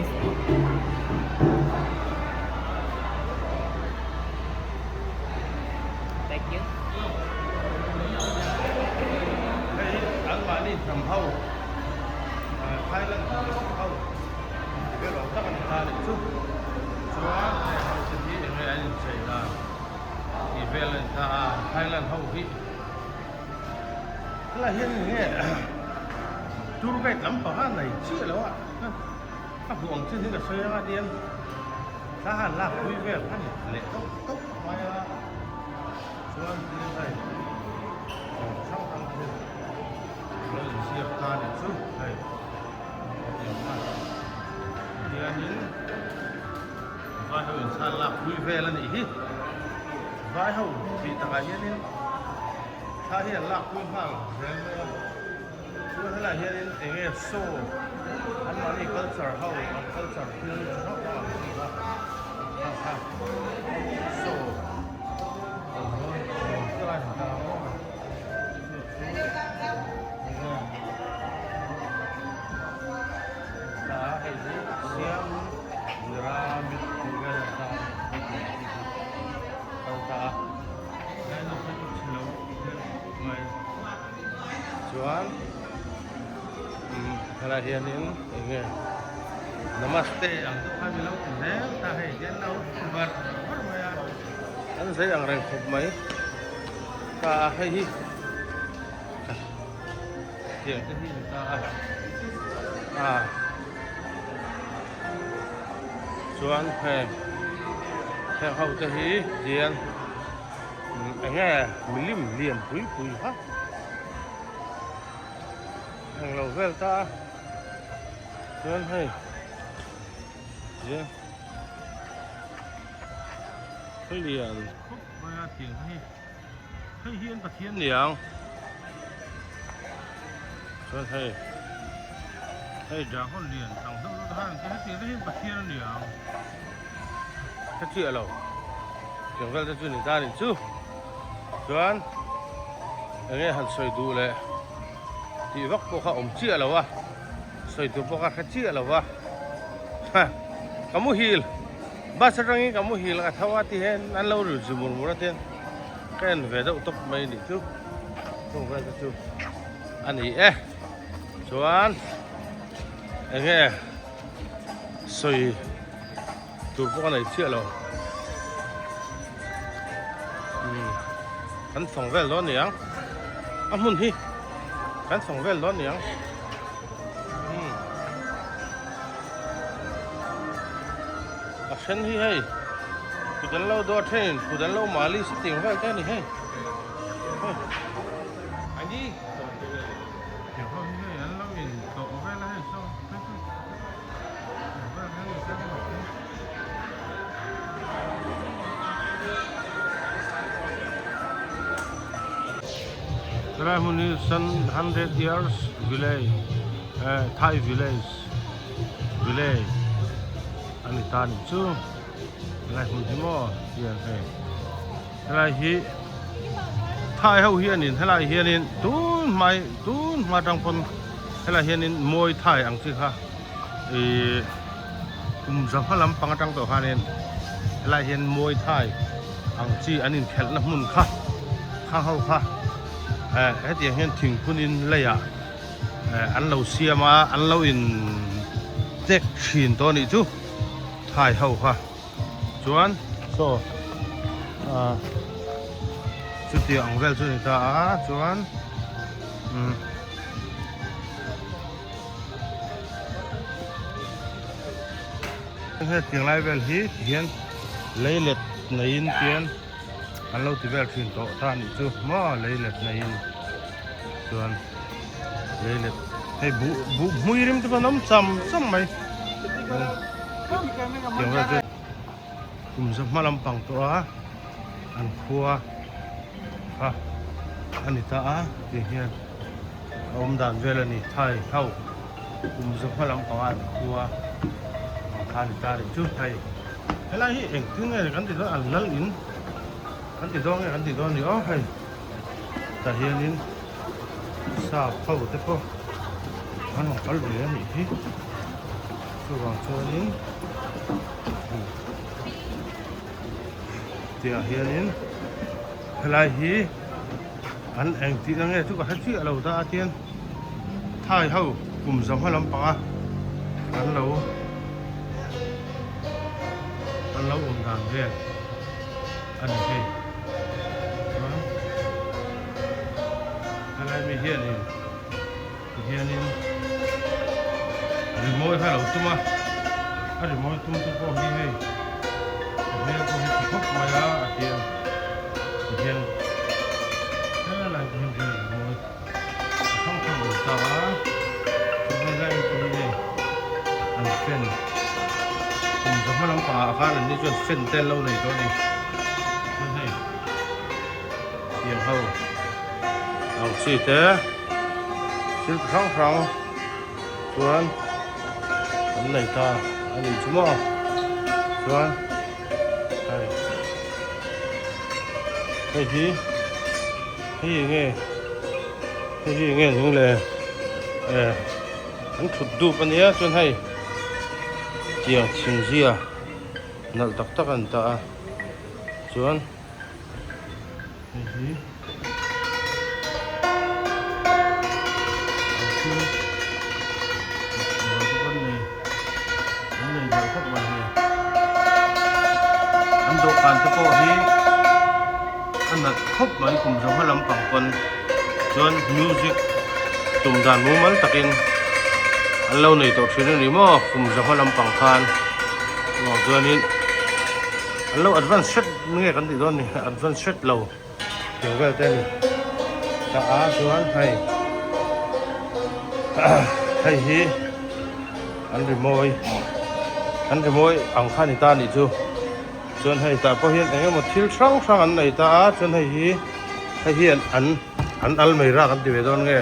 Facebook. Thank you. Hei anmahni hnam ho Thailand hnam ho vel awm tak a ni ta a nih chu. Chuan hei ho te hi enge an inchei dan tih vel a ni ta a, Thailand ho hi helai hian enge tour guide lampang a nei chiah lo a, a hmuh ang chin hi ka sawi anga tiang thla han lak pui vel a ni leh deuh tawp mai a. Chuan thil hei rawng hrang hrang te lo inziak ta nih chu hei hetiang kha hianin vai ho inchhan lak pui vel a nih hi vai ho tih takah hianin thla hi an lak pui nghal zel mai a chuan helaiah hianin eng nge saw anmahni culture ho an culture thil chi hrang hrang ang chi kha kha kha saw Chuan helaiah hianin eng nge namaste ang deuh khan ilo ti zel ta hei hian lo var var mai a an zai ang reng khawp mai ta a hei hi tiang te hi ni ta a a chuan heng heng ho te hi hian eng nge milim lian pui pui ha eng lo vel ta a chuan hei hian. Lian khawp mai a tiang hi hei hi an Pathian niang chuan hei hei dragon lian ang deuh deuh te khan hetiang te hi an Pathian a niang ka chiah lo tiang vel te chu ni ta a nih chu chuan enge han sawi duh leh tih vak pawh kha awm chiah lo a sawi tur pawh kha hre chiah lo a ha ka muhil. Bus atangin ka muhil ka tho a ti hian an lo ri zu mur mur a tiang ka en ve deuh tawp mai nih chu chung vel te chu a ni e chuan eng nge sawi tur pawh ka nei chiah lo umm kan fang vel dawn niang a hmun hi kan fang vel dawn niang. A then hi hei kut an lo dawt thenin kut an lo mali si ting vel te a ni hei hei an lo in tlawh vel a hei saw Helai hmun hi 100 years village eh Thai village village a ni ta nih chu helai hmun hi maw hian hei helai hi Thai ho hianin helai hianin tun hmai tun hma tang pawn helai hianin Muay Thai ang chi kha ih kum zahma lampang atang tawh khanin helai hian Muay Thai ang chi an inkhelhna hmun kha kha ho kha eh hetiang hian thingphunin leiah eh an lo siam a an lo in tek thin tawh a nih chu Thai ho kha chuan saw ah chutiang ang vel chu a ni ta a chuan umm. Hetiang lai vel hi tihian leilet neiin tian an lo ti vel thin tawh ta anih chu maw leilet neiin chuan leilet hei buh buh hmui rim te pawh an awm cham cham mai tiang vel chu kum za hma lampang tawh a an khua kha a ni ta a ti hian a awm dan vel a ni thai ho kum za hma lampang a an khua ang kha a ni ta a nih chu hei helai hi engtin nge kan ti dawn an lal in kan ti dawn nge kan ti dawn ni aw hei tah hianin sap ho te pawh an rawn kal ve a nih hi. Chuvang chuanin tiah hianin helai hi an engtih ange chu ka hre chiah lo ta a tian thai ho kum zawng hma lampanga an lo an lo awm dan vel a ni hei chuan helai mi hianin Tihianin rimawi kha a lo tum a, a rimawi tum te pawh hi hei a hmel pawh hi tha khawp mai a, a tiang tihian helai pawh hian rimawi a hrang hrang awm ta a, helai pawh hi hei an fan kum za hma lampangah khan an ni chuan fan te an lo nei tawh a ni chuan hei tiang ho ang chi te. Thil chi hrang hrang chuan an nei ta a nih chu maw chuan hei hei hi hei eng nge hei hi eng nge ning le eh an thut dup a nia chuan hei tiang thingzia nalh tak tak an ta a chuan. Hei hi an thil dawr te pawn nei an nei belh khawp mai hei an dawhkan te pawh hi a nalh khawp mai kum zawng lampang pawn chuan music tum dan mumal takin an lo nei tawh thin a ni maw kum zawng lampang khan chuvang chuanin an lo advance hret. Nge kan tih dawn ni advance hret lo tiang vel te a ni ta a chuan hei hei hi an rimawi an rimawi ang kha a ni ta a nih chu chuan hei tah pawh hian eng emaw thil hrang hrang an nei ta a chuan hei hi hei hi an an almeira kan ti ve dawn nge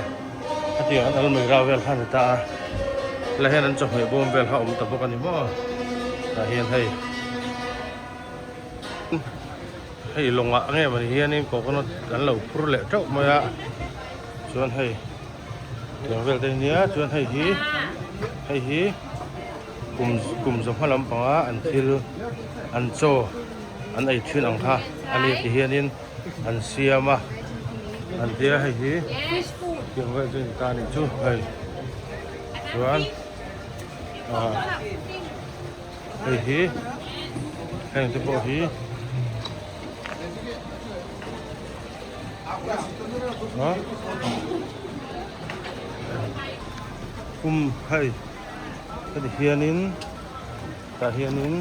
hetiang an almeira vel kha a ni ta a helai hian an chawhmeh bawm vel kha a awm ta bawk a ni maw tah hian hei. Hei lawngah nge mawni hianin coconut an lo phur leh teuh mai a chuan hei tiang vel te nia chuan hei hi hei hi kum kum zawhma lampanga an thil an chaw an ei thin ang kha a ni ti hianin an siam a an tia hei hi tiang vel chu a ni ta a nih chu hei chuan ah. Hei hi heng te pawh hi a kum hei heti hianin tah hianin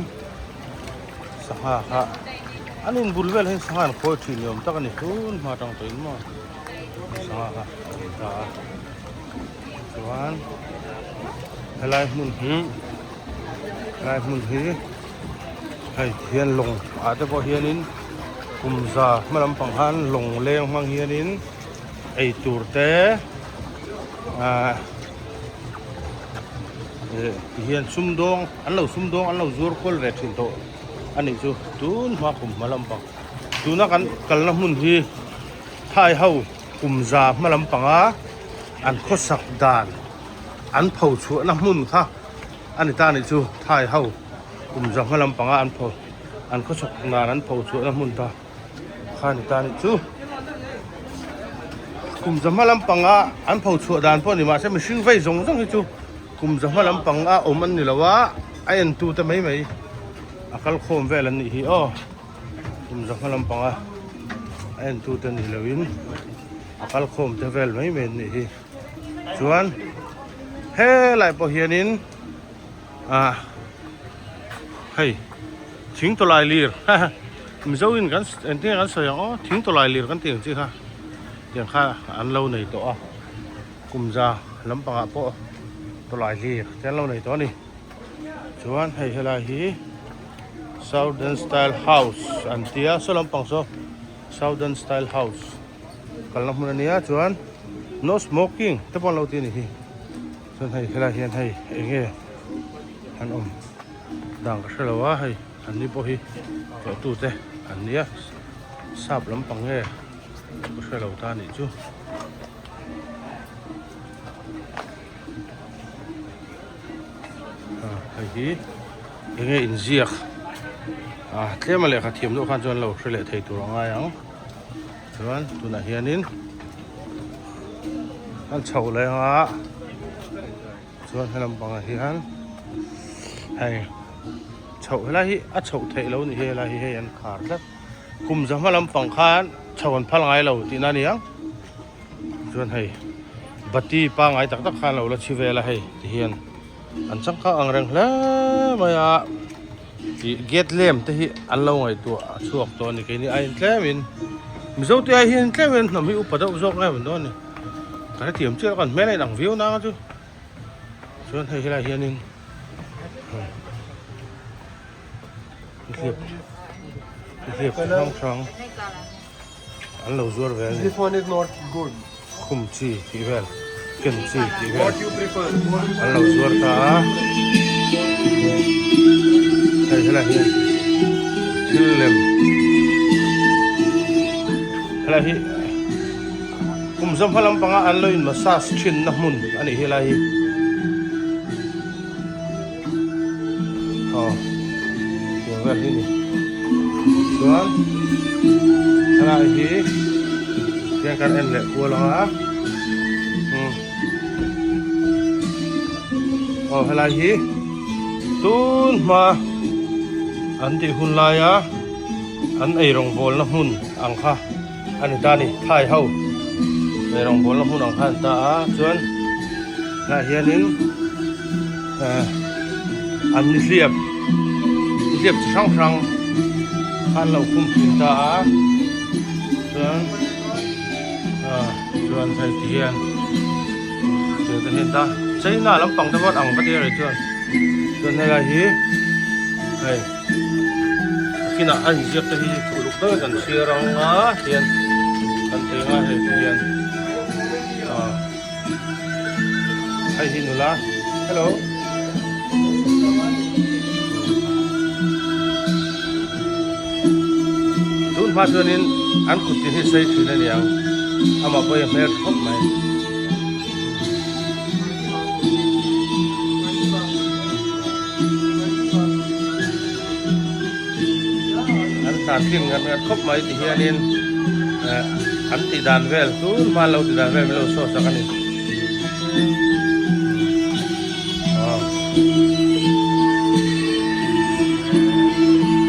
sangha kha an inbul vel hian sangha an khawi thin ni awm tak a ni tun hma atang tawhin maw sangha kha a awm ta a chuan helai hmun hi. Helai hmun hi hei hian lawng ah te pawh hianin kum za hma lampang khan lawng leng hmang hianin ei tur te ahh eh ti hian sumdawng an lo sumdawng an lo zuar kual ve thin tawh a nih chu tun hma kum hma lampang tuna kan kalna hmun hi thai ho kum za hma lampanga an khawsak dan. An pho chhuahna hmun kha a ni ta a nih chu Thai ho kum za hma lampanga an pho an khawchhawk nan an pho chhuahna hmun ta kha a ni ta a nih chu. Kum za hma lampanga an pho chhuah dan pawh a ni mahse mihring vei zawng zawng hi chu kum za hma lampanga awm an ni lo a a entu te mai mai a kal khawm vel an nih hi aw kum za hma lampanga a entu te ni lo in a kal khawm te vel mai mai an nih hi. Chuan helai pawh hianin ah hei thing tawlai lir mizo in kan engtin nge kan sawi ang aw thing tawlai lir kan tih ang chi kha tiang kha an lo nei tawh a kum za lampangah pawh tawlai lir te an lo nei tawh a ni chuan hei helai hi southern style house an tia saw lampang saw southern style house. Kalna hmun a nia chuan no smoking te pawh an lo ti a ni hi chuan hei helai hian hei eng nge an awm dan ka hrelo a hei an ni pawh hi tlawh tu te an nia sap lampang nge ka hrelo ta a nih chu. Hei. hi enge inziak ah tlem a lehkha thiam deuh khan chuan lo hre leh thei tur a ngai ang chuan tunah hianin an chho leng a chuan helam pangah hian hei chhoh helai hi a chhoh theih loh a ni hi helai hi hei an khar tlat kum za hma lampang khan chho an phal ngai lo tihna a ni ang. Chuan hei bati pangai tak tak khan lo la chhi vel a hei ti hian an changkang ang reng hle mai a ih gate lem te hi an lo ngaihtuah a chhuak tawh a ni keini aiin tlemin mizo te ai hian tlemin hnam hi upa deuh zawk em dawn a ni ka hrethiam chiah lo kan hmel a inang viau nang a chu chuan hei helaiah hianin nihliap nihliap chi hrang hrang. An lo zuar ve a ni. This one is not good. Khum chi tih vel, ken chi tih vel. What you prefer? An lo zuar ta a. Hei helai hian thil lem helai hi kum zawm hma lampanga an lo in massage thin na hmun a nih hi helai hi. Aw tiang vel hi ni chuan helai hi tiang kan en leh kual ang a umm aw helai hi tun hma an tih hun laia an ei rawngbawlna hmun ang kha a ni ta a ni thai ho ei rawngbawlna hmun ang kha a ni ta a chuan helaiah hianin eh an nihliap nihliap chi hrang hrang kha an lo khum thin ta a chuan ah chuan hei ti hian tiang te hian ta china lampang te pawh an ang ka ti a ri chuan chuan helai hi hei. Kinah a inziak te hi uluk deuhin kan chhiar ang a hian kan thei ang a hei ti hian ah hei hi nula hello tun hma chuanin an kut tin hi sei thin a niang amah pawh hi a hmel tha khawp mai. An hna tling ngat ngat khawp mai ti hianin eh an tih dan vel tun hma an lo tih dan vel min lo sawi sak a ni. Aw.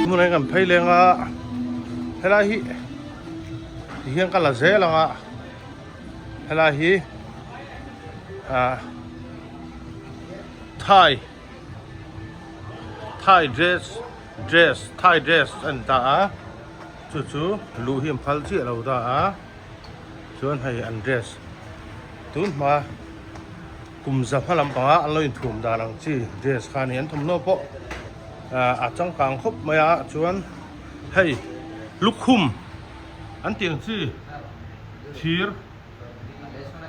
Hmun ah kan phei leng a helai hi ti hian ka la zel ang a helai hi ah Thai. Thai dress dress Thai dress a ni ta a chu chu luh hi an phal chiah lo ta a chuan hei an dress tun hma kum za hma lampanga an lo inthuam dan ang chi dress kha a ni an thawmhnaw pawh ah a changkang khawp mai a chuan hei lukhum an tih ang chi thir.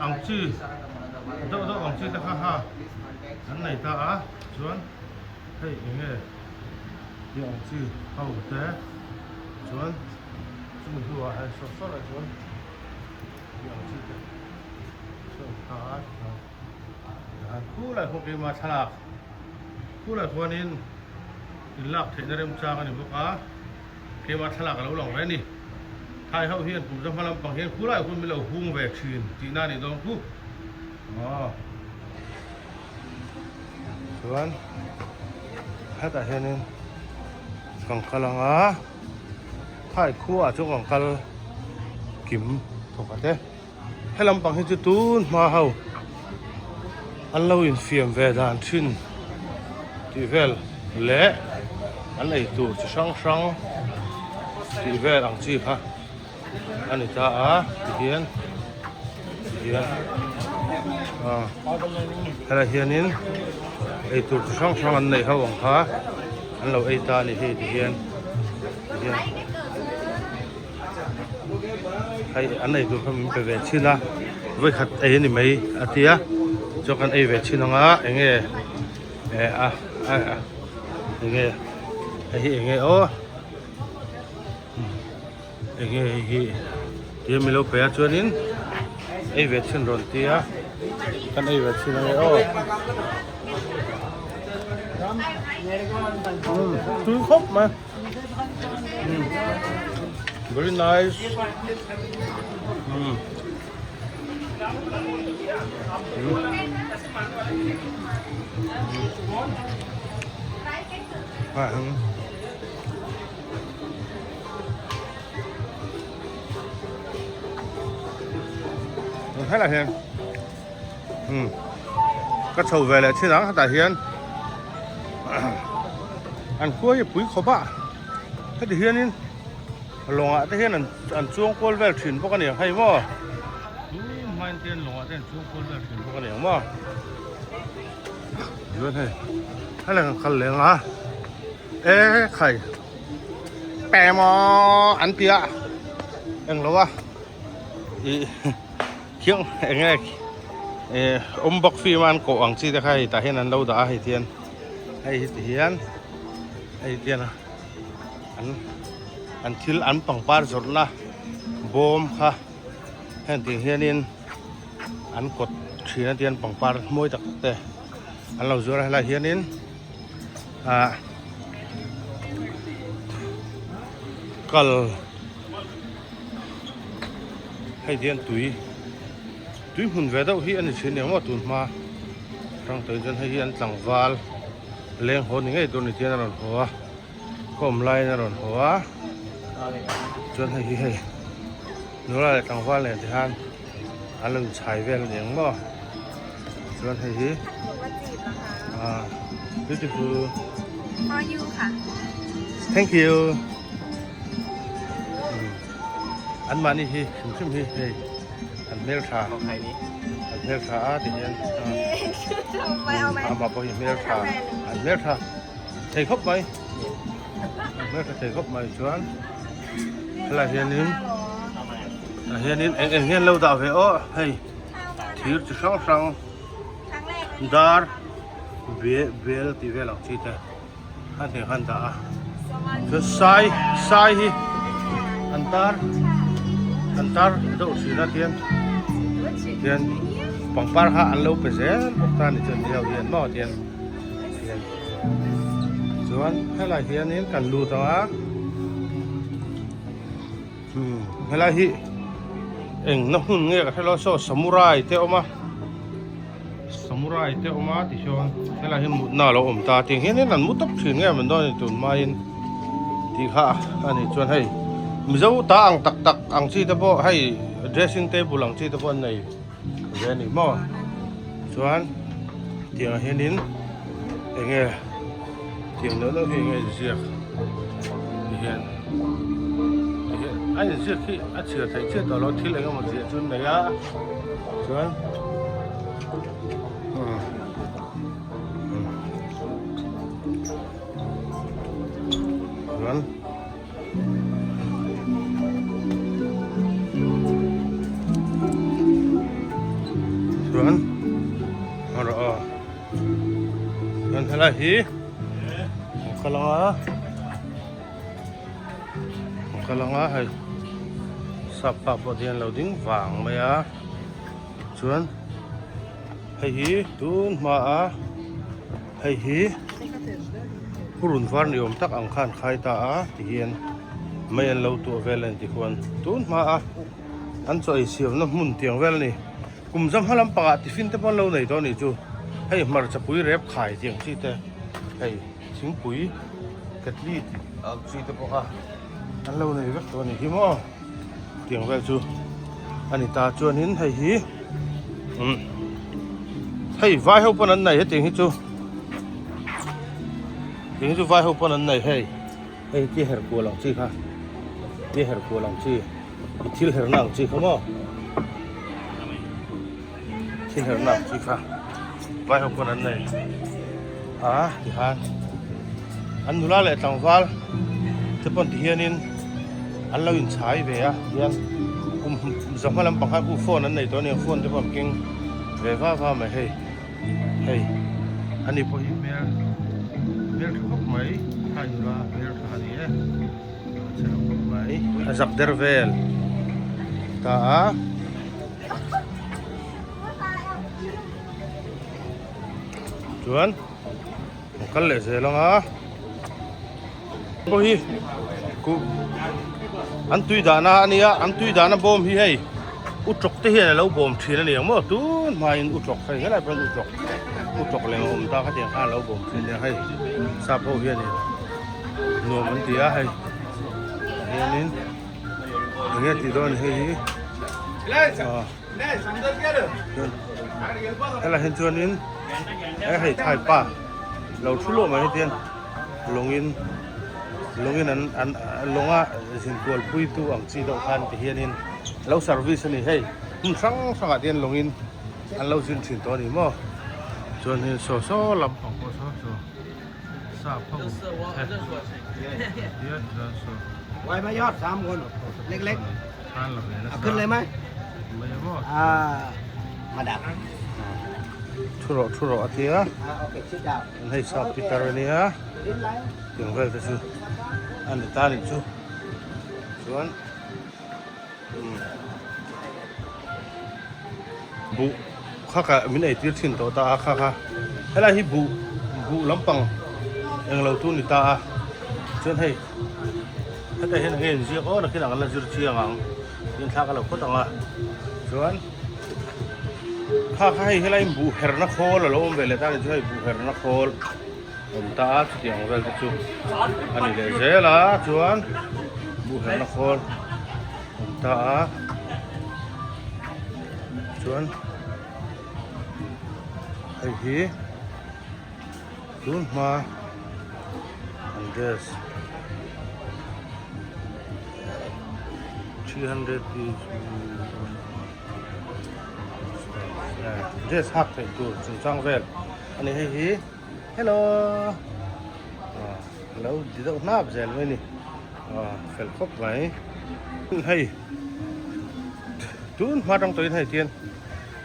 Ang chi deuh deuh ang chi te kha ha an nei ta a chuan hei eng nge tih ang chi ho te chuan chumi hnuah hei sawr sawr ah chuan tih ang chi te sawi ta a chuan khulai khaw keimah thlalak khulai khuanin inlak theihna remchang a ni bawk a. Keimah thlalak a lo lang ve a ni. Thai ho hian kum zahma lampang hian khulai hun min lo hung ve thin tihna a nih dawn khu. Aw. Chuan hetah hianin kan kal ang a, Thai khuaah chuan kan kal kim thawk a te. He lampang hi chu tun hma ho an lo infiam ve dan thin tih vel leh an ei tur chi hrang hrang tih vel ang chi kha a ni ta a tihian tihian ah helai hianin ei tur chi hrang hrang an neih ho ang kha an lo ei ta a ni hei tihian tihian. Hei an ei tur kha min pe ve chhin a vawikhat ei a ni mai a tia chuan kan ei ve chhin ang a eng nge eh a a eng nge hei hi eng nge aw eng nge hei hi tia min lo pe a chuanin ei ve chhin rawn tia kan ei ve chhin ang e aw. Tui khawp mai. Very nice. Helai hian ka chho ve leh thin ang hetah hian an khua hi a pui khawp a heti hianin lawngah te hian an chuang kual vel thin bawk a ni ang hei maw hmain te hian lawngah te an chuang kual vel thin bawk a ni ang maw chuan hei helai kan kal leng a e khai pemaw an ti a englo a ih khiang eng nge eh awm bawk film a an koh ang chi te kha hei tah hian an lo dah a hei tihian hei hi ti hian hei tihian an an thil an pangpar zawrhna bawm kha heng tiang hianin an kawt thin a tihian pangpar mawi tak tak te an lo zuar a helaiah hianin ah kal hei hian tui tui hmun ve deuh hi a ni thin eng maw tun hma atang tawhin chuan hei hi an tlangval leng haw ni ngei tur ni chian a rawn haw a khaw awm laiin a rawn haw a chuan hei hi hei nula leh tlangval nen te khan an lo inchhai vel a ni ang maw chuan hei hi ah beautiful thank you an mahni hi hrim hrim hi hei an hmel tha an hmel tha a ti hian amah pawh hi hmel tha an hmel tha thei khawp mai an hmel tha thei khawp mai chuan helai hianin ah hianin eng eng hian lo dah ve aw hei thir chi hrang hrang dar bel tih vel ang chi te. A hneh khan dah a chuan sai sai hi an tar an tar deuh thin a tian tian pangpar kha an lo pe zel bawk ta ni chuan hei hian maw tian tian chuan helai hianin kan lut ang a hmm helai hi eng na hmun nge ka hrelo saw samurai te a awm a. Samurai te awm a tichuan helai hi mutna a lo awm ta tiang hian an mu tawp thin nge maw dawn a ni tun hmain tih kha a nih chuan hei Mizo ta ang tak tak ang chi te pawh hei dressing table ang chi te pawh an nei ve a ni maw chuan tiangah hianin eng nge tiang neuh neuh hi eng nge inziak ti hian ti hian a inziak hi a chhiar theih chiah tawh lo thil eng emaw ziah chu an nei a chuan chuan chuan rawh aw chuan helai hi an kal ang a an kal ang a hei sap pa pawh hian lo ding vang mai a chuan hei hi tun hma a hei hi purun var ni awm tak ang khan khai ta a ti hian mei an lo tuah vel a ni tikhuan tun hma a an chaw ei siamna hmun tiang vel a ni. Kum zam hma lampangah tiffin te pawh an lo nei tawh a nih chu. Hei hmarcha pui rep khai tih ang chi te, hei thingpui ketli tih ang chi te pawh kha an lo nei vek tawh a nih hi maw. Tiang vel chu a ni ta chuanin hei hi umm hei vai ho pawn an nei hetiang hi chu tiang hi chu vai ho pawn an nei hei hei tia her kual ang chi kha tia her kual ang chi. I thil herna ang chi kha maw? Thil herna ang chi kha vai ho pawn an nei a tikhan an nula leh tlangval te pawn ti hianin an lo inchhai ve a tihian kum zahma lampang khan khu phone an nei tawh a nia phone te pawh an keng ve va va mai hei hei ani pawh hi hmel hmel tha khawp mai thai nula hmel tha a ni e. A zak der vel ta a. Chuan. Kan kal leh zel ang a. Pawh hi ku an tui dahna a nia an tui dahna bawm hi hei utawk te hian a lo bawm thin a ni ang maw tun hmain utawk hei helai pawh hian utawk utawk lem a awm ta khatiang khan a lo bawm thin a nia hei sap ho hianin nuam an ti a hei hianin enge tih dawn hei hi ah helai hian chuanin hei thai pa lo thu luah mai hetiang. Lawngin lawngin an an lawnga zinkual puitu ang chi deuh khan ti hianin lo service a ni hei hmun hrang hrangah te hian lawngin an lo zin thin tawh a ni maw chuan hei saw saw lampang pawh saw saw sap ho te chuan saw khan la ve nasa mai maw thu rawh thu rawh a tia. Hei sap pitar a nia tiang vel te chu a ni ta nih chu chuan umm buh kha kha min ei tir thin tawh ta a kha kha helai hi buh buh lampang englo tur ni ta a chuan hei hetah hian enge inziak aw nakinah kan la zir chiang ang tin thla ka lo phawt ang a chuan. Kha kha hei helai buh herna khawl a lo awm ve leh ta a ni chu hei buh herna khawl awm ta a chutiang vel te chu a ni leh zel a chuan buh herna khawl awm ta a chuan hei hi tun hma an dress 300 Dress hak theih tur chungchang vel a ni hei hi hello a lo di deuh hnap zel mai a ni fel khawp mai hei tun hma tang tawhin hei tian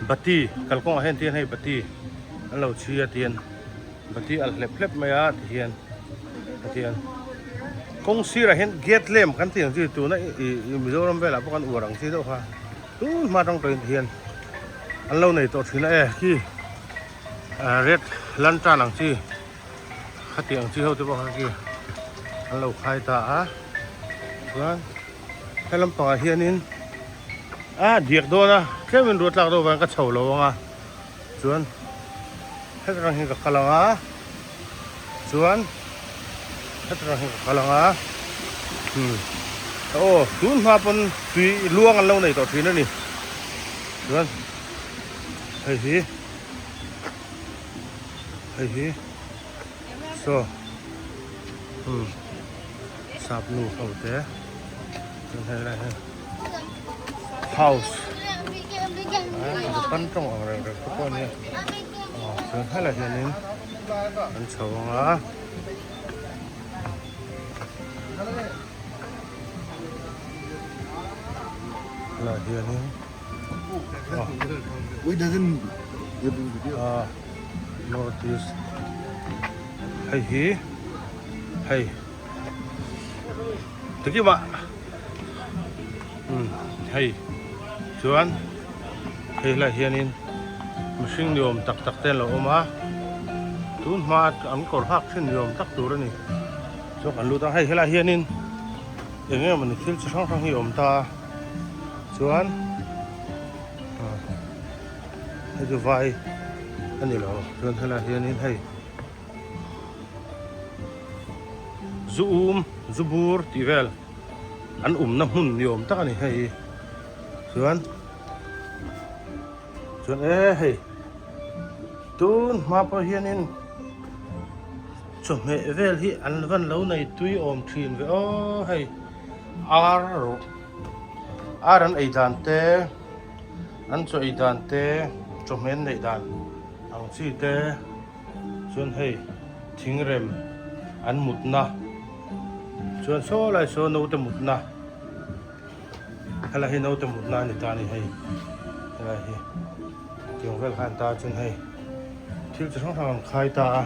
bati kalkawngah hian tian hei bati an lo chhi a tian bati alh hlep hlep mai a ti hian a tian kawng sirah hian gate lamp kan tih ang chi tuna ih Mizoram velah pawh kan uar ang chi deuh kha tun hma atang tawhin ti hian an lo nei tawh thin a e khi red lantern ang chi khati ang chi ho te pawh kha khi an lo khai ta a chuan he lampangah hianin a diak dawn a tlemin ruah tlak deuh vangin ka chho lo ang a. Chuan heta tang hian ka kal ang a chuan heta tang hian ka kal ang a hmm aw tun hma pawn tui luang an lo nei tawh thin a ni chuan hei hi hei hi saw hmm sap nu ho te chuan hei lai hian. House Japan tawng ang reng reng te pawh a nia chuan helaiah hianin an chho ang a helaiah hianin ah north east hei hi hei. Tikimah umm hei chuan hei helaiah hianin mihring ni awm tak tak te an lo awm a tun hma an kawr hak thin ni awm tak tur a ni chuan kan lut a hei helaiah hianin eng emaw ni thil chi hrang hrang hi a awm ta a chuan ah hei chu vai a ni lo chuan helaiah hianin hei. Zu um zu bur tih vel an umna hmun ni awm tak a ni hei chuan chuan e hei tun hma pawh hianin chawhmeh vel hi an van lo nei tui awm thin ve aw hei ar ar an ei dan te an chaw ei dan te chawhmeh an neih dan ang chi te. Chuan hei thingrem an mutna chuan saw lai saw naute mutna helai hi naute mutna a ni ta a ni hei helai hi tiang vel kha an ta chuan hei thil chi hrang hrang an khai ta a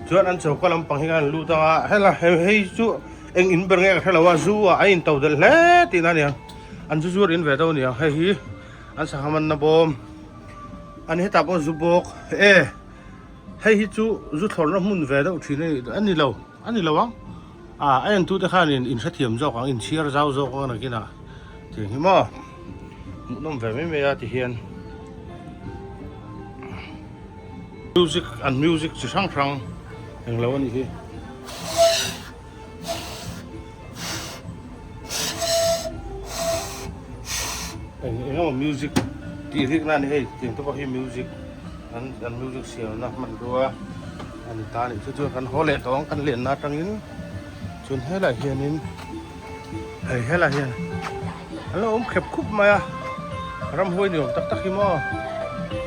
chuan an choka lampang hi an lut ang a helai hei chu eng in ber nge ka hrelo a zu ah a in to delh hle tihna a ni ang an zu zuar in ve deuh a ni ang hei hi an sangha manna bawm. Ani hetah pawh zu bawk e. Hei hi chu zu thlawrna hmun ve deuh thin a ni a ni lo a ni lo ang ah a entute khanin in hrethiam zawk ang inchhiar zau zawk ang nakinah tih hi maw hmuhnawm ve mai mai a ti hian music an music chi hrang hrang englo a nih hi. Eng eng emaw music tih rik na a ni hei tiang te pawh hi music an an music siamna hmanrua a ni ta a nih chu chuan kan haw leh tawh ang kan lenna atangin chuan helaiah hianin hei helaiah hian an lo awm khep khup mai a ramhuai ni awm tak tak hi maw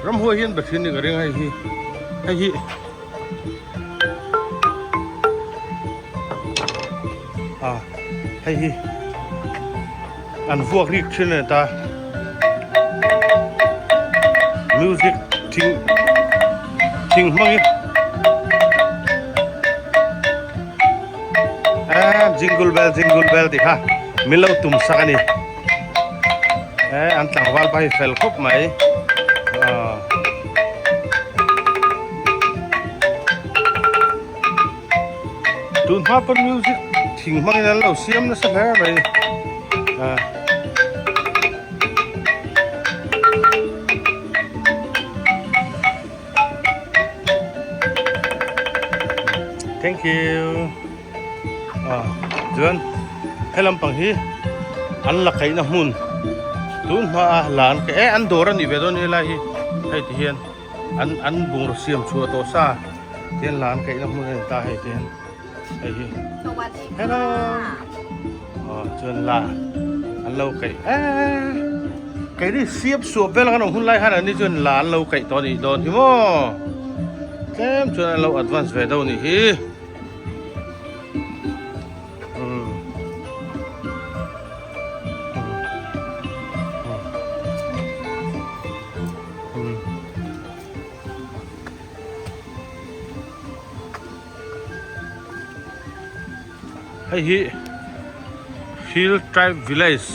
ramhuai hian be thin ni ka ring a hei hi hei hi. Ah hei hi an vuak rik thin a ni ta music thing thing hmangin ah jingle bell jingle bell tih kha min lo tum sak a ni eh an tlangval pa hi fel khawp mai ah. Tun hma pawn music thing hmangin an lo siam nasa hle mai ah. Thank you. Ah chuan he lampang hi an la kaihna hmun tun hma a la an kaih eh an dawr a nih ve dawn helai hi hei ti hian. An an bungraw siam chhuah tawh sa tian la an kaihna hmun a ni ta hei tian hei hi hello aw chuan la an lo kaih eee keini siam suah vel ang an awm hun lai khan an ni chuan la an lo kaih tawh a nih dawn hi maw tlem chuan an lo advance ve deuh a nih hi. Hei hi Hill Tribe Village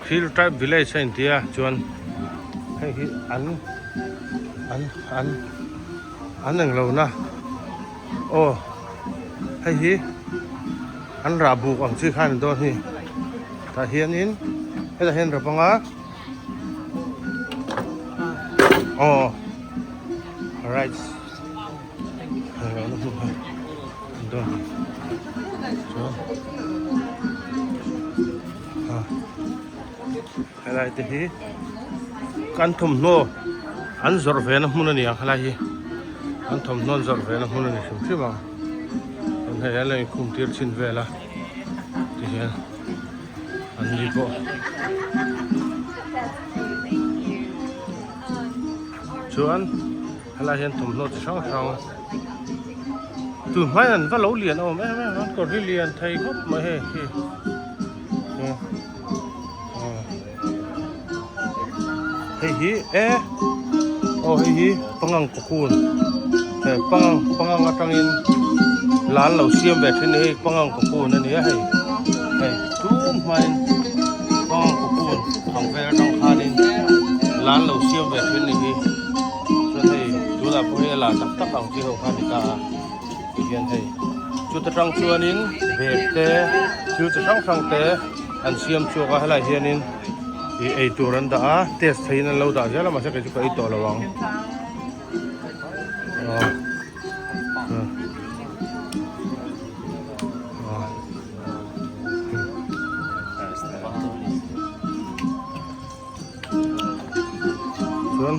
Hill Tribe Village a inti a chuan hei hi an an an an englo na aw hei hi an rah buk ang chi khan a ni dawn hi tah hianin hetah hian rap anga. Aw right helai te hi kan thawmhnaw an zawrh ve na hmun a ni ang helai hi an thawmhnaw an zawrh ve na hmun a ni hrim hrim ang hei an lo inkhum tir chhin vel a tihian. An ni pawh. Chuan helai hian thawmhnaw chi hrang hrang tun hmai an va lo lian awm em em an kawr hi lian thei khawp mai hei hi hei hi e aw hei hi pangang cocoon he pangang pangang atangin la an lo siam ve thin hei pangang cocoon a ni a hei hei tum hmain pangang cocoon ang vel atang khanin la an lo siam ve thin ni hi chuan hei tunah pawh hei a la tak tak ang chi ho kha a ni ta a tihian hei chuta tang chuanin bag te thil chi hrang hrang te an siam chhuak a helaiah hianin ih ei tur an dah a test theihin an lo dah zel a mahse kei chu ka ei tawh lo ang aw aw chuan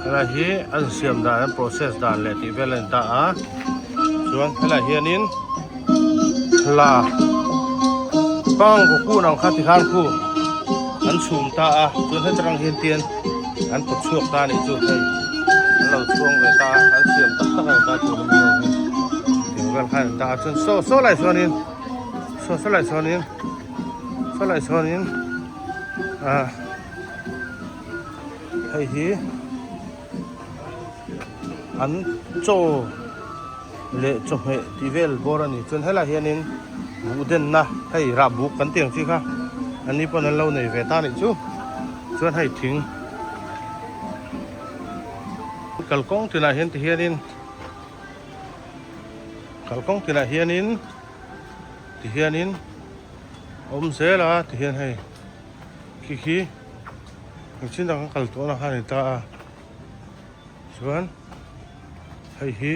helai hi an siam dan an process dan leh tih vel a ni ta a chuan helai hianin hla pang kaw kun ang kha tikhan khu an chhum ta a chuan heta tang hian tian an pawt chhuak ta a nih chu hei an lo chhuang ve ta a an siam tak tak a ni ta tun ami ho hi tiang vel khan a ni ta a chuan saw saw lai chuanin saw saw lai chuanin. Saw lai chuanin ah hei hi an chaw leh chawhmeh tih vel bawr a ni chuan helaiah hianin buh denna hei rah buk kan tih ang chi kha an ni pawn an lo nei ve ta a nih chu chuan hei thing. Kalkawng tinah hian ti hianin kalkawng tinah hianin ti hianin a awm zel a ti hian hei khi khi engchin dang kal tawh na kha a ni ta a chuan hei hi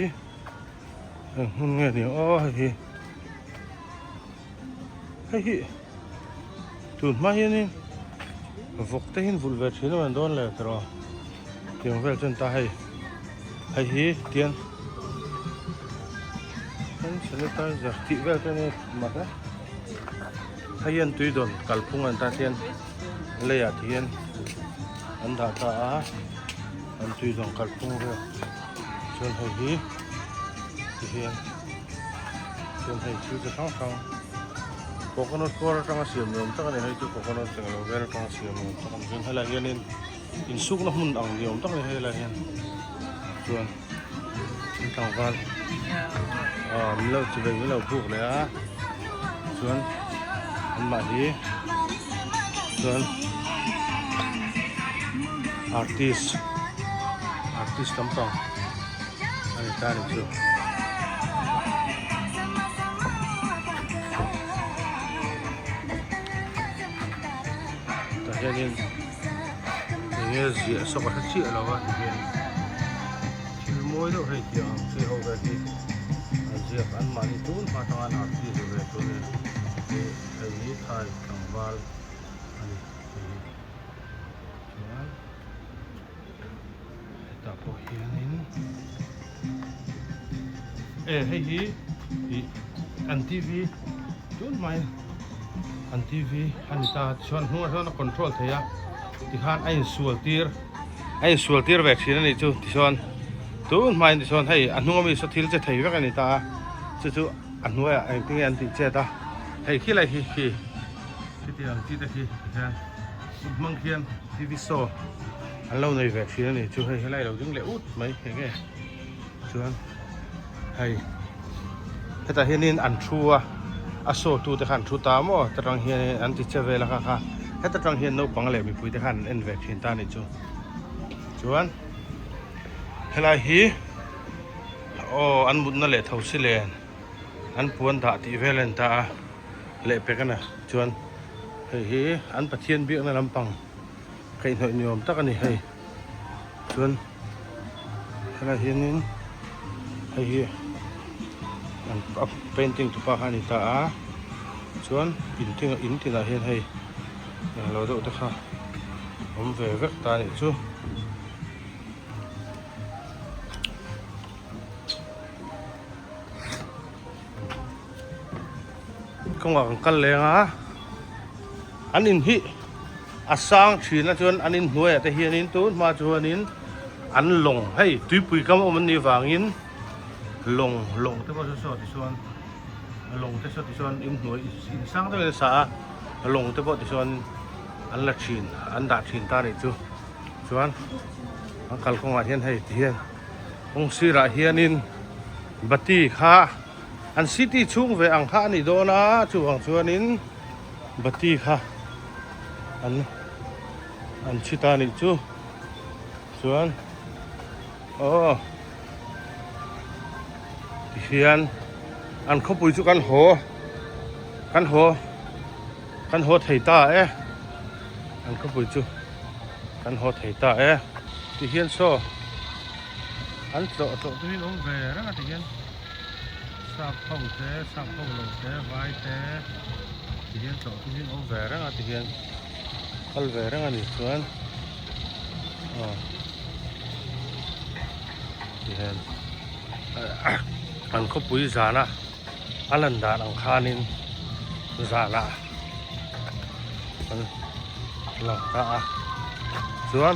eng hmun nge ni aw hei hi hei hi tun hma hianin vawk te hi an vulh ve thin a dawn le tiraw tiang vel chuan ta hei hei hi tian hand sanitizer tih vel te ania mak e hei hian tui dawn kalphung an tan hian leiah ti hian an dah ta a an tui dawn kalphung vel chuan hei hi ti hian chuan hei thil chi hrang hrang coconut kawr atanga siam ni awm tak a ni hei chu coconut eng lo vel atanga siam ni awm tak a ni chuan helaiah hianin insukna hmun ang ni awm tak a ni helaiah hian chuan an tlangval ah min lo chi ve min lo buk leh a chuan anmah hi chuan artist artist lampang a ni ta a ni chu. Tah hianin eng nge ziah sawk a hre chiah lo a tihian thil mawi deuh hei tih ang chi ho vel hi a ziak an mahni tun hma atanga an artist ve chu nia hei hi thai tlangval a ni hei hi chuan. Hetah pawh hianin e hei hi ih an T_V tun mai an T_V a ni ta tichuan hnungah sawn a control thei a tikhan a insual tir a insual tir ve thin a nih chu tichuan tun hmain tichuan hei a hnung ami saw thil che thei vek a ni ta a chu chu a hnuaiah engtin nge an tih chet a hei khilai khi khi khitiang chi te khi tikhian hmang khian T_V show. An lo nei ve thin a ni chu hei helai lo ding leh ut mai eng nge chuan hei hetah hianin an thu a a show tu te kha an thu ta maw ta tang hianin an ti che vel a kha kha heta tang hian naupang leh mipui te khan an en ve thin ta a ni chu chuan helai hi aw an mutna leh tho si len an puan dah tih vel a ni ta a lehpek a ni chuan hei hi an pathian biakna lampang. Kaihhnawih ni awm tak a ni hei chuan helai hianin hei hi an a painting tu pa kha a ni ta a chuan in tin in tinah hian hei englo deuh te kha awm ve vek ta a nih chu. Kawngah kan kal leng a an in hi a sang thin a chuan an inhnuaiah te hianin tun hma chuanin an lawng hei tuipui kam awm an nih vangin lawng lawng te pawh saw saw tichuan lawng te saw tichuan inhnuai in sang deuhin a sa a lawng te pawh tichuan an la thin an dah thin ta a nih chu chuan an kalkawngah hian hei ti hian kawng sirah hianin bati kha. An city chhung ve ang kha a nih dawn a, chuvang chuanin bati kha an an chhi ta a nih chu. Chuan aw tihian an khawpui chu kan haw kan haw kan haw thei ta e an khawpui chu kan haw thei ta e tihian saw an tlawh tlawh te hi an awm ve reng a tihian. Sap ho te sap ho lo te vai te ti hian tlawh chu hi an awm ve reng a ti hian kal ve reng a nih chuan aw ti hian an khawpui zana a lan dan ang khanin zanah an lang ta a chuan.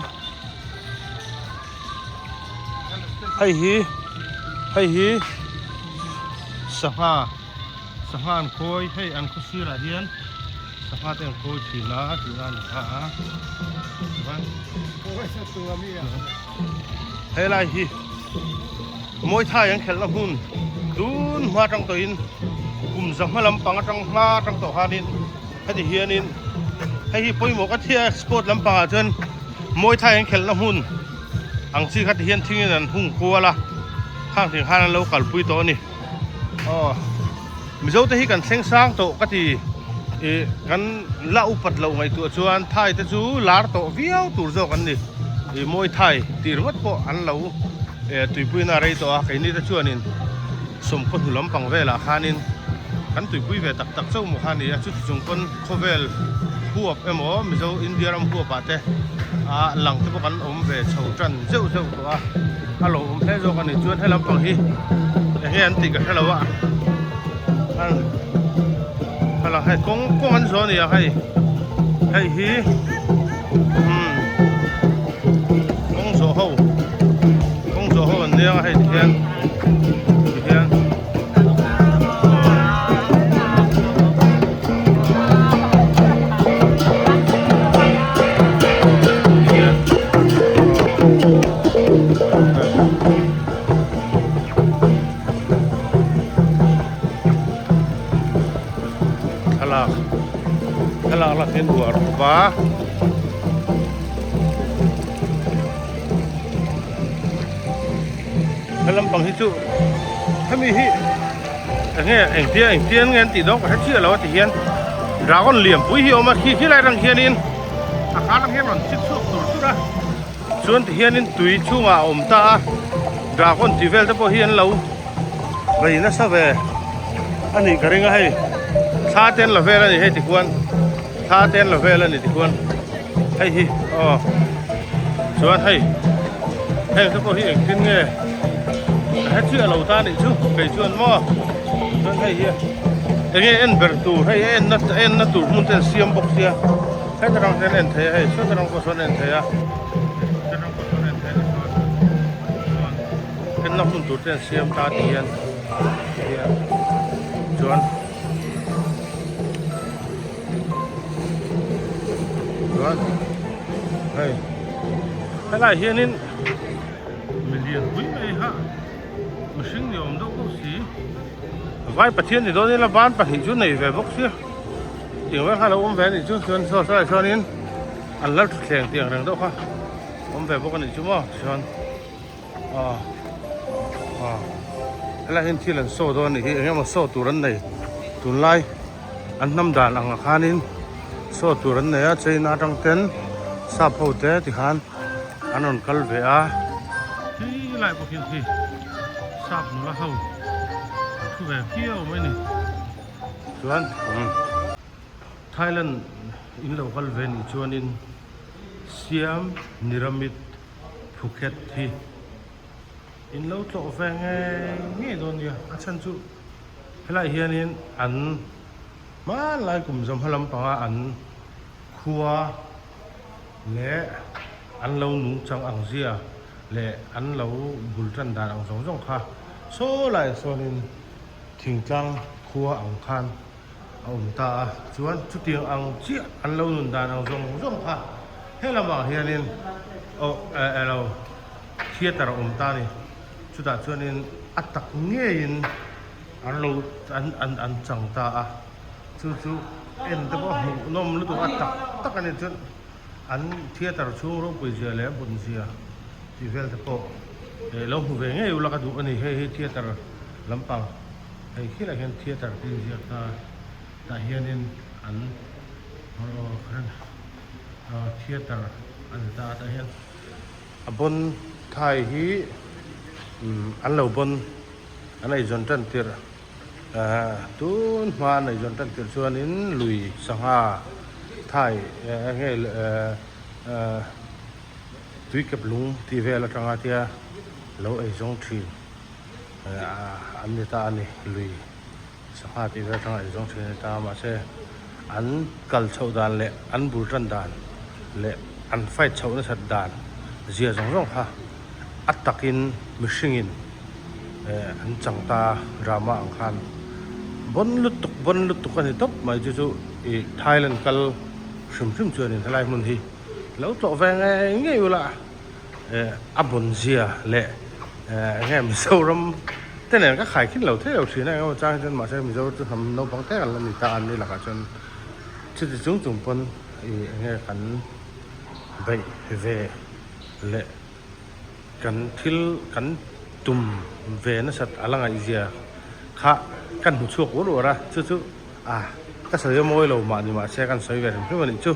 Hei hi hei hi sangha sangha an khawi hei an khaw sirah hian sangha te an khawi thin a tihna a ni kha a chuan helai hi Muay Thai an khelhna hmun tun hma atang tawhin kum za hma lampang atang hma atang tawh khanin heti hianin hei hi pawimawh ka thia sport lampangah chuan Muay Thai an khelhna hmun. Ang chi kha ti hian thingin an hung kual a, khang thing khan an lo kalpui tawh a ni. Aw, Mizo te hi kan thleng sang tawh ka ti. Ih, kan la upat loh ngaihtuah chuan Thai te chu lar tawh viau tur zawk an ni. Ih, Muay Thai tih ringawt pawh an lo eh tuipuina a rei tawh a, keini te chuanin sawmkhaw hnu lampang velah khanin kan tuipui ve tak tak chauh maw kha a ni a, chuti chung pawn khawvel huap emaw Mizo India ram huapah te ah lang te pawh kan awm ve chho tan zeuh zeuh tawh a, a lo awm hle zawk a ni. Chuan he lampang hi eng nge an tih ka hre lo a, a hei kawng kawng an zawh a ni a hei hei hi umm kawng zawh ho kawng zawh ho an nia hei ti hian ti hian. Thlalak thlalak lak hian uar khawp a. He lampang hi chu hemi hi enge engtia engtian nge an tih dawn ka hre chiah lo a ti hian dragon lianpui hi a awm a khi khilai rang hianin a kar ang hian rawn chik chhuak tur tur a chuan ti hianin tui chhungah a awm ta a dragon tih vel te pawh hi an lo bei nasa ve a nih ka ring a hei thla te an la vel a ni hei tikhuan thla te an la vel a ni tikhuan. Hei hi aw chuan hei heng te pawh hi engtin nge ka hre chiah lo ta nih chu kei chuan maw chuan hei hi enge en ber tur hei a en na a en na tur hmun te an siam bawk sia heta tang hian en thei a hei sawta tang pawh sawn en thei a heta tang pawh sawn en thei a ni chuan chuan en na hmun tur te an siam ta ti hian ti hian chuan. Chuan hei helaiah hianin milian pui mai ha mihring ni awm deuh deuh si vai pathian ni dawn ila ban pahnih chu nei ve bawk sia tiang vel kha a lo awm ve a nih chu chuan saw sawlaiah sawnin an lal thutthleng tih ang reng deuh kha awm ve bawk a nih chu maw tichuan aw aw helaiah hian thil an saw dawn a nih hi eng emaw saw tur an nei tunlai. An hnam dan ang ah khanin saw tur an nei a China atang ten sap ho te tikhan an rawn kal ve a. Khi lai pawh khian khi sap nula ho an thu ve viau mai a ni. Chuan Thailand in lo kal ve nih chuanin Siam Niramit Phuket hi in lo tlawh ve ngei ngei dawn nia a chhan chu. Helaiah hianin an hmanlai kum zawm hma lampanga an khua leh an lo nungchang ang zia leh an lo bul tan dan ang zawng zawng kha saw laiah sawnin thingtlang khua ang khan a awm ta a. Chuan chutiang ang chiah an lo nun dan ang zawng zawng kha he lamah hianin aw eh lo theatre a awm ta a ni. Chutah chuanin a tak ngeiin an lo an an an chang ta a, chu chu en te pawh hmuh nawm lutuk a tak tak a ni chuan an theatre chhung ropui zia leh a bun zia tih vel te pawh eh lo hmu ve ngei ula ka duh a ni hei hi theatre lampang hei khilaiah hian theatre te inziak ta tah hianin an aw theatre a ni ta a tah hian. A bawn thai hi an lo bawn an eizawn tan tirh ahh tun hma an eizawn tan tirh chuanin lui sangha thai eng nge ahh tuikep lung tih vel atanga tia lo eizawng thin ahh an ni ta a ni lui sangha tih vel atanga eizawng thin an ni ta a mahse an kal chhoh dan leh an bul tan dan leh an fight chhoh nasat dan zia zawng zawng kha a takin mihringin eh an chang ta drama ang khan bawn lutuk bawn lutuk a ni tawp mai chu chu ih Thailand kal hrim hrim chuanin helai hmun hi lo tlawh ve ngei ngei ula eh a bawn zia leh eh eng nge Mizoram te nen ka khai khin lo thei lo thin a engemaw chang hi chuan mahse Mizo chu hnam naupang te kan la ni ta a ni lakah chuan chuti chung chung pawn ih eng nge kan beih ve leh. Kan thil kan tum ve nasat a la ngaihzia kha kan hmu chhuak uar uar a, chu chu ah ka sawi a mawi lo mah ni mahse kan sawi ve hrim hrim a nih chu.